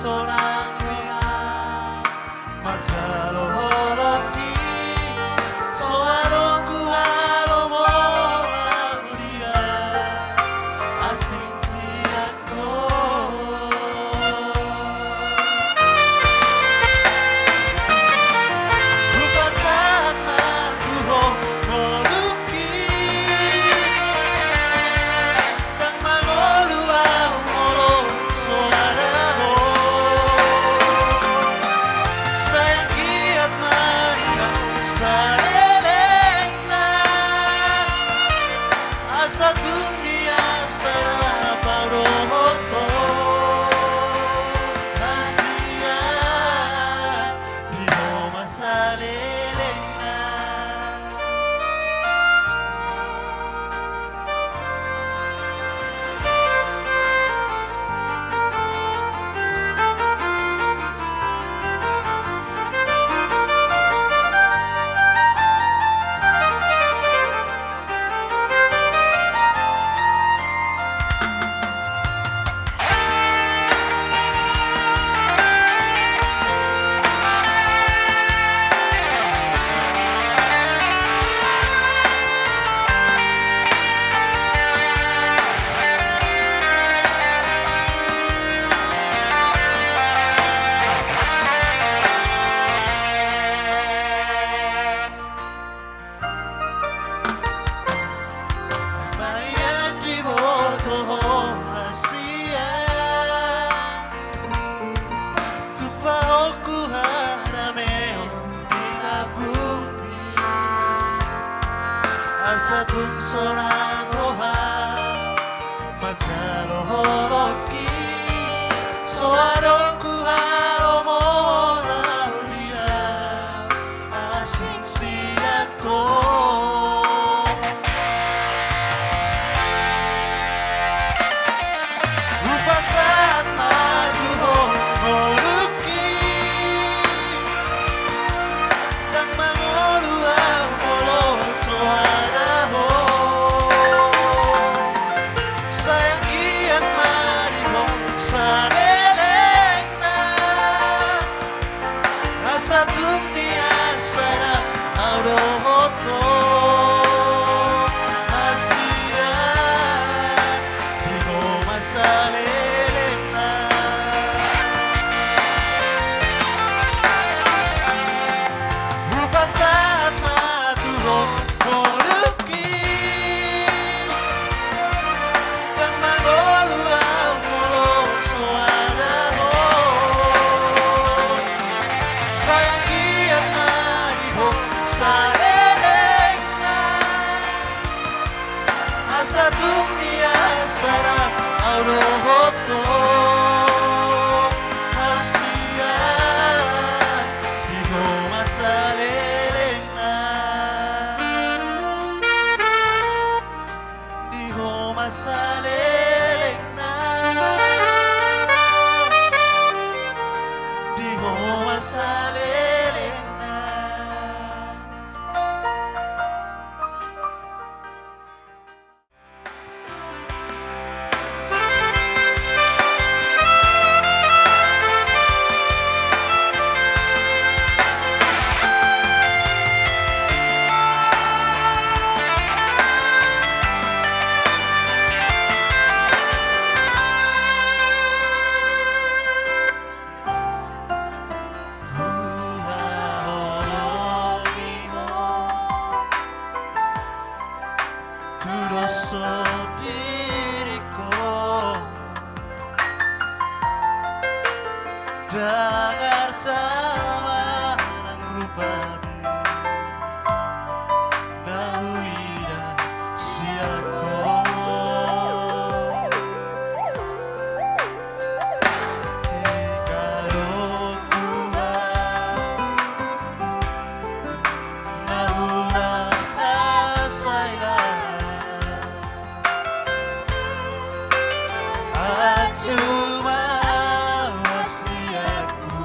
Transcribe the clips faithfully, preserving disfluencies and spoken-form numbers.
Torang roha manjalo holong i, so adong huhalomohon dia asing sian ho. Hupasahat ma tu ho ngolungki, ndang mangolu ahu molo so adong ho. Sai anggiat ma di ho saleleng na, asa tung di hasarap ahu dohot ho. Hasian di ho ma saleleng na. Maria di boto ho hasian, tupa ho tu harameon di bumi, asa tung sonang roha manjalo holongki, so adong huhalomohon ahu dia asing sian ho. Hupasahat ma tu ho ngolungki, ndang mangolu ahu molo so adong ho. Sai anggiat ma di ho saleleng na, asa tung di hasarap ahu dohot ho. Hasian di ho ma saleleng na. Hupasahat ma tu ho ngolungki, ndang mangolu ahu molo so adong ho. Sai anggiat ma di ho saleleng na, asa tung di hasarap ahu dohot ho. Hasian di ho ma saleleng na. Di ho ma saleleng na. Di ho ma saleleng na. Huhaholongi ho tu dosa diringku, ndang arta manang rupa be na huida sian ho. Tinggal ho Tuhan, na hurang hasailan. Anju ma hasianku.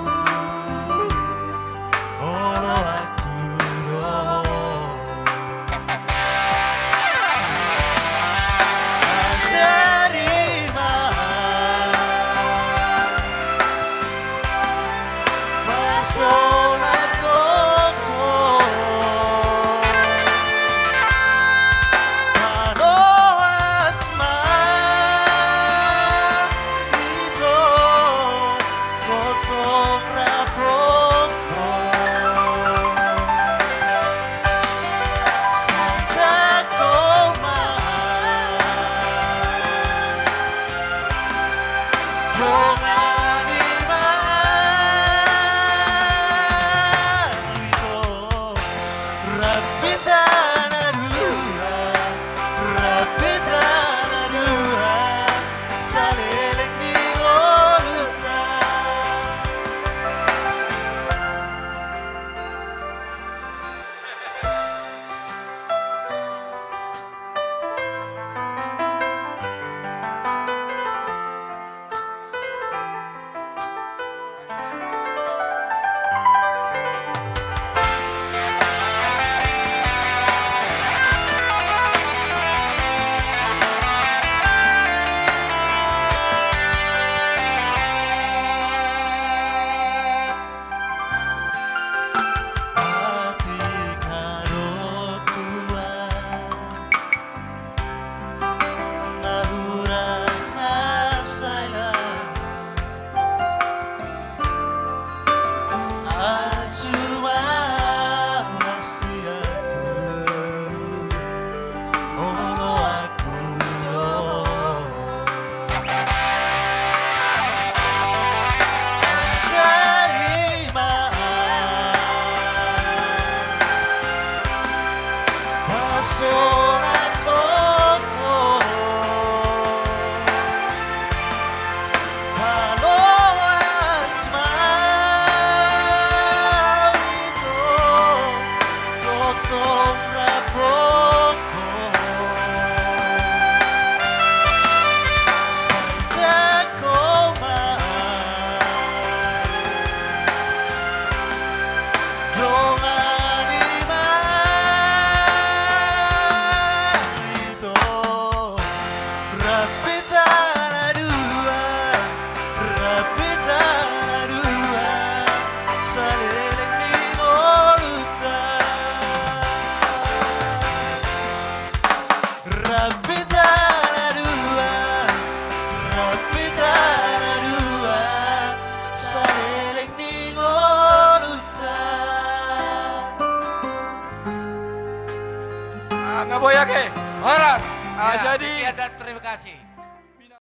Nga boi ake. Horas. Ah, ya, jadi sekian dan terima kasih.